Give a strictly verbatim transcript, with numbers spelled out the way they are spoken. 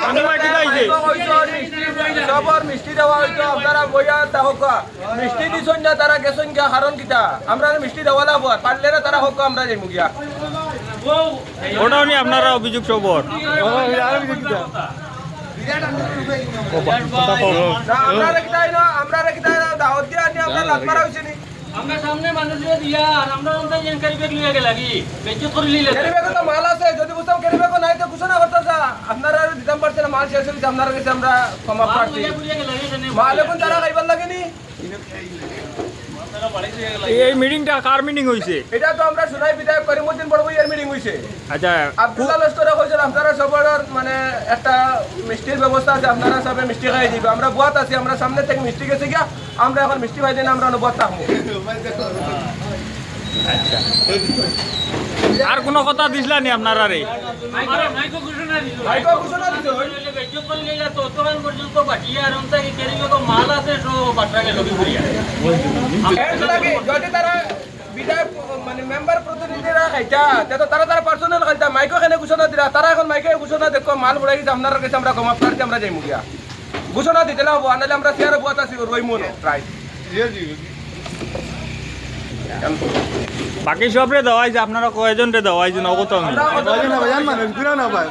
কোন পার্টি আইছে? সবর মিষ্টি দেওয়া অইতো, আপনারা বইয়া থাকউক্কা। মিষ্টি দিছইন না, তারা গেছইন গিয়া, কারণ কিতা? আমরারে মিষ্টি দেওয়া লাগবো, আর পারলে না তারা কউক্কা, আমরা যাইমু গিয়া। ওটাও নিয়ে আপনারা অভিযোগ সবর? না, আমরারে কিতা অইলো, আমরারে কিতা অইলো, দাওয়াত দিয়া আনি আমরা লাত মারা অইছে নি? আমরা সামনে মানুষ দিয়া আর আমরা ওখান থেকে ক্যারি ব্যাগ লইয়া গেলাগি, বেচে করে নিলে। ক্যারি ব্যাগে তো মাল আছে, যদি বুঝতাম ক্যারি ব্যাগও নাই তো ঘোষণা করতাম স্যার, আপনারা আরো দিতাম পারছে না, মাল শেষ অইছে, আপনারা গেছে আমরা ক্ষমা প্রার্থী। মাল এখন তারা খাইবার লাগেনি। এই মিটিংটা কার মিটিং অইছে? এটা তো আমরা সুনাই বিধায়ক করিমউদ্দিন বড় ভাইয়ের মিটিং অইছে। আচ্ছা, আব্দুল্লাহ লস্করে কইছেন আপনারা সবার মানে একটা মিষ্টির ব্যবস্থা আছে, আপনারা সবে মিষ্টি খাই দিবা। আমরা বুয়াত আছি, আমরা সামনে থেকে মিষ্টি গেছে গিয়া, আমরা এখন মিষ্টি খাই দিন, আমরা অনুবাদ থাকবো। আর কোনো কথা দিছলা নি আপনারারে? মাইকো ঘোষণা দিল। মাইকো ঘোষণা দিল। বেচে করে নিলে ততক্ষণ পর্যন্ত বাকি আর ওখান থেকে ক্যারি ব্যাগও মাল আছে, সব বাট্রা গেল কি করিয়া। এর লাগে যদি তারা বিধায়ক, মানে, মেম্বার প্রতিনিধিরা খাইতা, তে তো তারা তারা পার্সোনাল খাইতা, মাইকো কেনে ঘোষণা দিলা, তারা এখন মাইকে ঘোষণা দেখো, মাল উড়াই গেছে, আপনার কাছে আমরা ক্ষমা প্রার্থী, আমরা যাইমু গিয়া। ঘোষণা দিতে না হবো, আর নাহলে আমরা চেয়ারে বওয়াত আছি, রইমু না, রাইট। বাকি সবরে দেওয়া অইছে, আপনারা কয়জনরে দেওয়া অইছে, নগদ তো আমি। আমরা কত- কয়জন না ভাই, জান মানুষ, ঘুরাও না ভাই।